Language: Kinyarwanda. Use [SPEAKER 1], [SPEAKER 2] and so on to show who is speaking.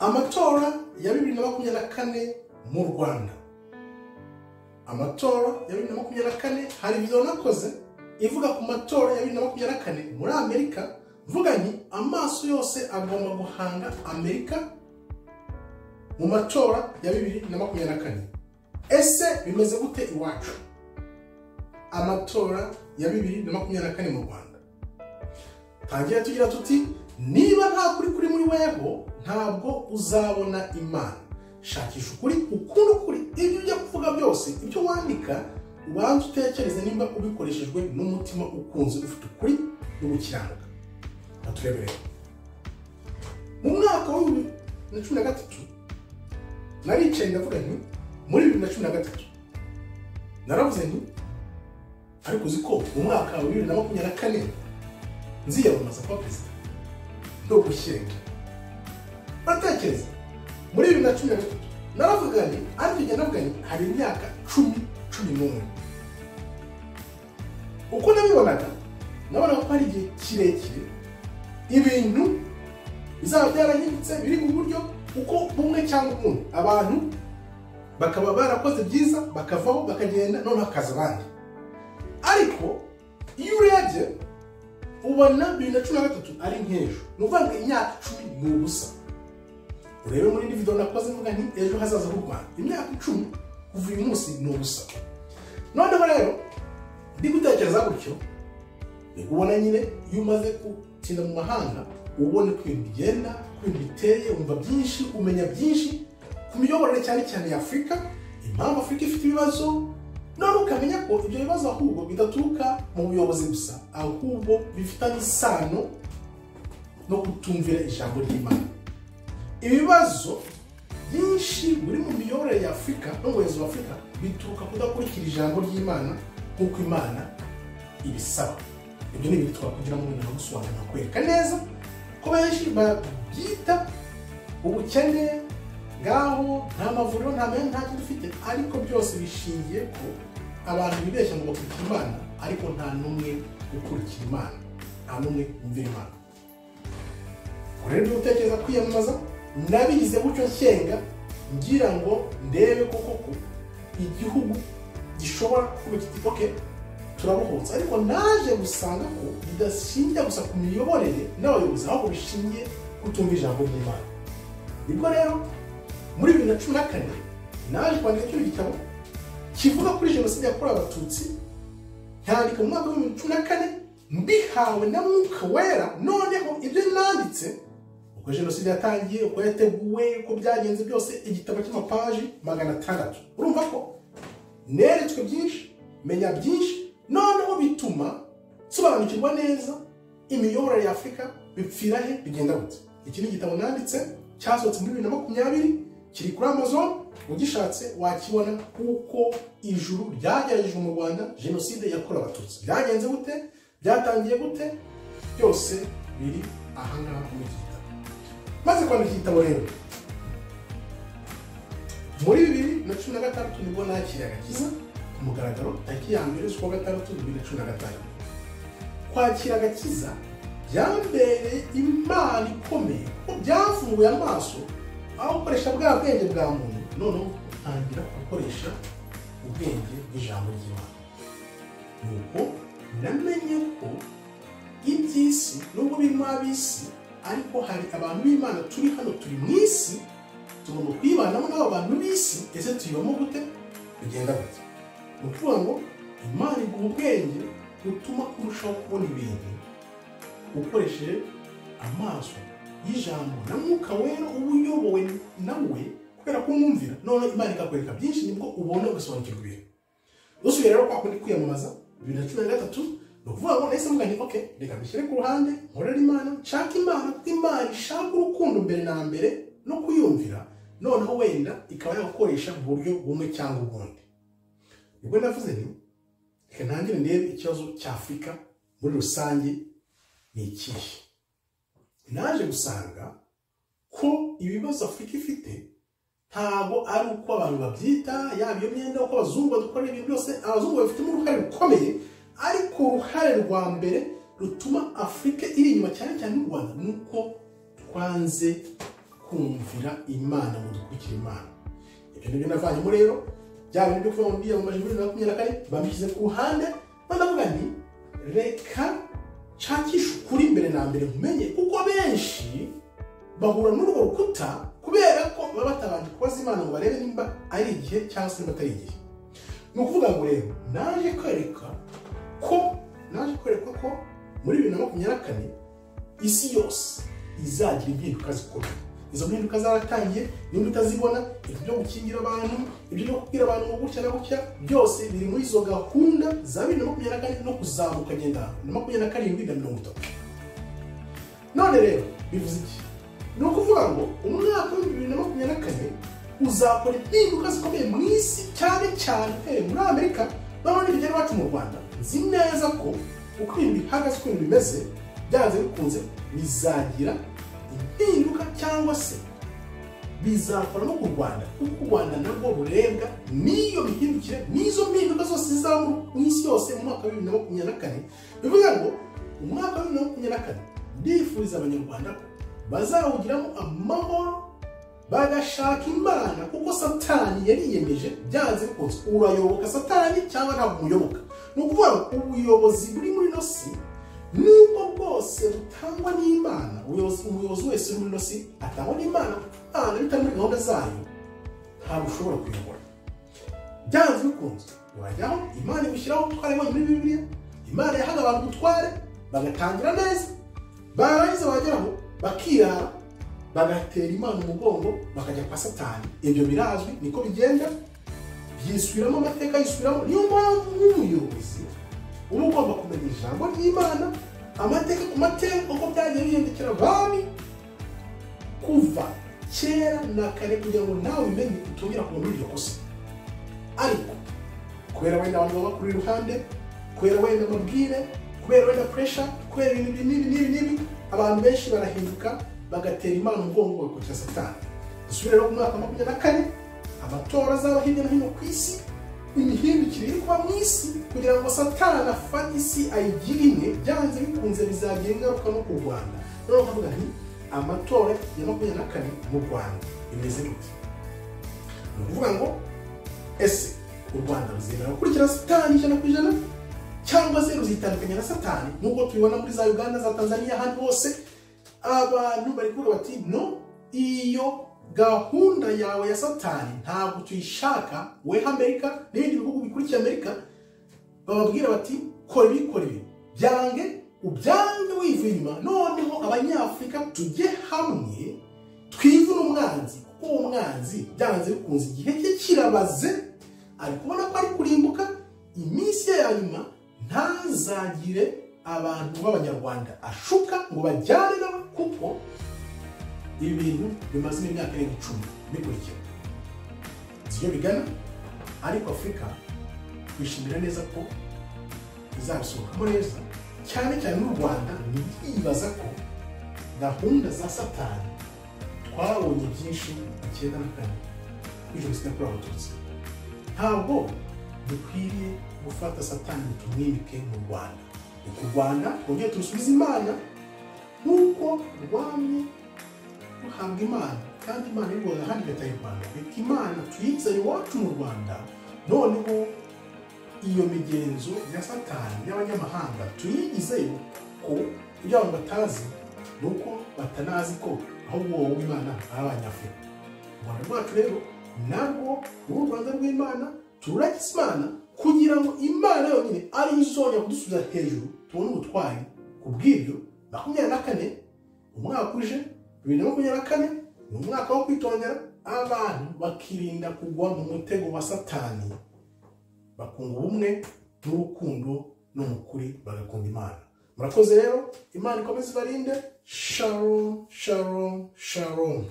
[SPEAKER 1] Amatora ya 2024 mu Rwanda. Amatora ya 2024, hari video nakoze ivuga ku matora ya 2024 muri Amerika, mvuga nti amaso yose agomba guhanga Amerika mu matora ya 2024. Ese bimeze gute iwacu? Amatora ya 2024 mu Rwanda. Tangira tugira tuti niba nta kuri kuri muri weho ntabwo uzabona Imana. Shakisha ukuri, ukunde ukuri, ibyo ujya kuvuga byose, ibyo wandika ubanze utekereze nimba ubikoreshejwe n'umutima ukunze ufite ukuri no gukiranuka. Naturebere. Mu mwaka wa 2013 naricaye ndavuga nti muri 2013 naravuze nti ariko uzi ko mu mwaka wa 2024 nziyamamaza kuba perezida no gushyinga. Batekereza muri 2013 naravuga nti ariko njye navuga nti hari imyaka 10-11. Uko nabibonaga nabonaga ko hari igihe kirekire ibintu bizaba byarahindutse biri mu buryo uko bumwe cyangwa ubundi, abantu bakaba barakoze byiza bakavaho bakagenda none hakaza abandi. Ariko iyo urebye ubona 2013 ari nk'ejo, ni ukuvuga ngo imyaka 10 ni ubusa. Urebe muri indi video nakoze mvuga nti ejo hazaza h'u Rwanda, imyaka 10 kuva uyu munsi ni ubusa. Noneho rero ndi gutekereza gutyo, ni kubona nyine iyo umaze gutinda mu mahanga ubona uko ibintu bigenda, uko ibintu biteye, wumva byinshi, umenya byinshi ku miyoborere cyane cyane ya Afurika, impamvu Afurika ifite ibibazo. None ukamenya ko ibyo bibazo ahubwo bidaturuka mu buyobozi gusa, ahubwo bifitanye isano no kutumvira ijambo ry'Imana. Ibibazo byinshi biri mu miyoborere ya Afurika no mu buyobozi bwa Afurika bituruka kudakurikira ijambo ry'Imana nk'uko Imana ibisaba. Ibyo ni ibintu twakugira mu bintu gusobanura kwereka neza ko benshi babyita ubukene, ngaho nta mavuriro, nta menya, nta kintu dufite, ariko byose bishingiye ko abantu bibeshya ngo bakurikira Imana, ariko nta n'umwe ukurikira Imana, nta n'umwe wumvira Imana. Rero gutekereza kwiyamamaza nabigize gutyo nshyenga ngira ngo ndebe ko koko igihugu gishobora kuba kiti okay turabohotse, ariko naje gusanga ko bidashingiye gusa ku miyoborere n'abayobozi, ahubwo bishingiye kutumva ijambo ry'Imana. Nibwo rero muri 2014 naje kwandika kino gitabo kivuga kuri jenoside yakorewe Abatutsi, nkandika mu mwaka wa 2014 mbihawe na Mwuka Wera. Noneho ibyo nanditse uko jenoside yatangiye, uko yateguwe, uko byagenze byose, igitabo cy'amapaji 600. Urumva ko neretswe byinshi, menya byinshi, noneho bituma nsobanukirwa neza imiyoborere ya Afurika, bipfira he, bigenda gute. Iki ni igitabo nanditse cyasohotse muri 2020, kiri kuri Amazon, ugishatse wakibona. Kuko ijuru ryageragejwe mu Rwanda, jenoside yakorewe Abatutsi byagenze gute, byatangiye gute, byose biri ahangaha muri iki gitabo. Maze kwandika igitabo rero muri 2016 nibwo nakiriye agakiza ku mugaragaro, tariki ya 1 z'ukwa gatandatu 2015. Kwakira agakiza byambereye Imana ikomeye, kuko byafunguye amaso aho gukoresha bwa bwenge bwa muntu, noneho utangira gukoresha ubwenge bw'ijambo ry'Imana. Nuko namenye ko iby'isi nubwo birimo ab'isi, ariko hari abantu b'Imana turi hano, turi mu isi, tugomba kwibanamo n'abo bantu b'isi. Ese tuyibamo gute, bigenda gute? Ni ukuvuga ngo Imana iguha ubwenge butuma urushaho kubona ibintu ukoresheje amaso y'ijambo na Mwuka Wera uba uyobowe nawe, kubera ko umwumvira. None Imana ikakwereka byinshi, nibwo ubona ugasobanukirwa ibintu. Dusubiye rero kwa kundi kwiyamamaza 2013, ni ukuvuga ngo nahise mvuga nti okay, reka mbishyire ku ruhande, nkorere Imana, nshake Imana, kuko Imana ishaka urukundo mbere na mbere no kuyumvira, noneho wenda ikaba yagukoresha mu buryo bumwe cyangwa ubundi. Nibwo navuze nti reka ntangire ndebe ikibazo cya Afurika muri rusange ni ikihe. Naje gusanga ko ibibazo Afurika ifite ntabwo ari uko abantu babyita, yaba iyo myenda, uko abazungu badukorera ibintu byose, abazungu babifitemo uruhare rukomeye, ariko uruhare rwa mbere rutuma Afurika iri inyuma cyane cyane n'u Rwanda ni uko twanze kumvira Imana ngo dukurikire Imana. Ibyo nibyo navanyemo rero, bya bintu byo kuvuga ngo ndiyamamaje muri 2024 bambishyize ku ruhande, ndavuga nti reka nshakishe ukuri mbere na mbere nkumenye, kuko benshi bahura n'urwo rukuta kubera ko baba batabanje kubaza Imana ngo barebe nimba ari igihe cyangwa se nimba atari igihe. Ni ukuvuga ngo rero naje kwereka ko muri 2024 isi yose izagira impinduka zikomeye. Izo mpinduka zaratangiye, nimba utazibona, ibyo byo gukingira abantu, ibyo byo kubwira abantu ngo gutya na gutya, byose biri muri izo gahunda za 2024 no kuzamuka agenda na 27 na 30. None rero bivuze iki? Ni ukuvuga ngo umwaka wa 2024 uzakora impinduka zikomeye mu isi, cyane cyane muri Amerika, noneho n'ibigera iwacu mu Rwanda. Nzi neza ko uko ibintu bihagaze, uko ibintu bimeze, byanze bikunze bizagira impinduka cyangwa se bizakora no ku Rwanda, kuko u Rwanda narwo rurebwa n'iyo mihindukire, n'izo mpinduka zose zizaba mu isi yose mu mwaka wa 2024. Bivuga ngo umwaka wa 2024 ndifuriza Abanyarwanda ko bazawugiramo amahoro, bagashaka Imana, kuko Satani yariyemeje byanze bikunze urayoboka Satani cyangwa ntabwo umuyoboka. Ni ukuvuga ngo ubuyobozi buri muri ino si nubwo bwose butangwa n'Imana, umuyobozi wese uri muri ino si atangwa n'Imana, Imana bitari muri gahunda zayo ntabwo ushobora kuyobora. Byanze bikunze urajyaho, Imana igushyiraho, twarabibonye muri Bibiliya, Imana yahaga abantu ubutware bagatangira neza, barangiza bageraho bakirara, bagatera Imana umugongo, bakajya kwa Satani. Ibyo birazwi, niko bigenda, byisubiramo, amateka yisubiramo. Niyo mpamvu nk'umuyobozi uba ugomba kumenya ijambo ry'Imana, amateka ku mateka, uko byagiye bigendekera abami kuva kera na kare, kugira ngo nawe ubimenye utongera kuva muri iryo kosa. Ariko kubera wenda abantu baba kuri iruhande, kubera wenda amabwire, kubera wenda pressure, kubera ibintu n'ibi n'ibi n'ibi, abantu benshi barahinduka bagatera Imana umugongo bagakurikira Satani. Dusubire rero mu mwaka wa 2024, amatora azaba hirya no hino ku isi, imihindukire iri kuba mu isi kugira ngo Satani afate isi ayigire imwe, byanze bikunze bizagira ingaruka no ku Rwanda. Noneho nkavuga nti amatora ya 2024 mu Rwanda bimeze gute? Ni ukuvuga ngo ese u Rwanda ruzemera gukurikira Satani 100% cyangwa se ruzitandukanya na Satani nk'uko tubibona muri za Uganda, za Tanzania, ahandi hose abantu bari kuvuga bati no, iyo gahunda yawe ya Satani ntabwo tuyishaka, we Amerika n'ibindi bihugu bikurikiye Amerika bababwira bati kora ibi, kora ibi, byange ubyange wivuye inyuma. Noneho Abanyafurika tujye hamwe twivune umwanzi, kuko uwo mwanzi byanze bikunze igihe cye kirabaze, ari kubona ko ari kurimbuka, iminsi ye ya nyuma ntazagire abantu b'Abanyarwanda ashuka ngo bajyane nawe, kuko ibi bintu bimaze imyaka irenga 10 bikurikira siyo bigana. Ariko Afurika twishimira neza ko izabisohokamo neza, cyane cyane n'u Rwanda. Ndibaza ko gahunda za Satani twabonye byinshi 94 kuri Jenoside yakorewe Abatutsi. Ntabwo dukwiriye gufata Satani ngo tumwimike mu Rwanda. Ni ku Rwanda twongere turusubize Imana nk'uko rwamye ruhabwa Imana, kandi Imana y'u Rwanda handi igataha i Rwanda. Reka Imana tuyizane iwacu mu Rwanda, noneho iyo migenzo ya Satani y'abanyamahanga tuyigizeyo, ko ibyo abantu batazi ni uko batanazi ko ahubwo wowe Imana ari Abanyafurika. U Rwanda rwacu rero narwo ni u Rwanda rw'Imana, turagize Imana kugira ngo Imana yonyine ari izongera kudusubiza hejuru tubone ubutwari. Ku bw'ibyo 24 umwaka uje 2024 ni umwaka wo kwitondera, abantu bakirinda kugwa mu mutego wa Satani, bakunga ubumwe n'urukundo no mu kuri, bagakunda Imana. Murakoze rero, Imana ikomeze ibarinde. Shalom, shalom, shalom.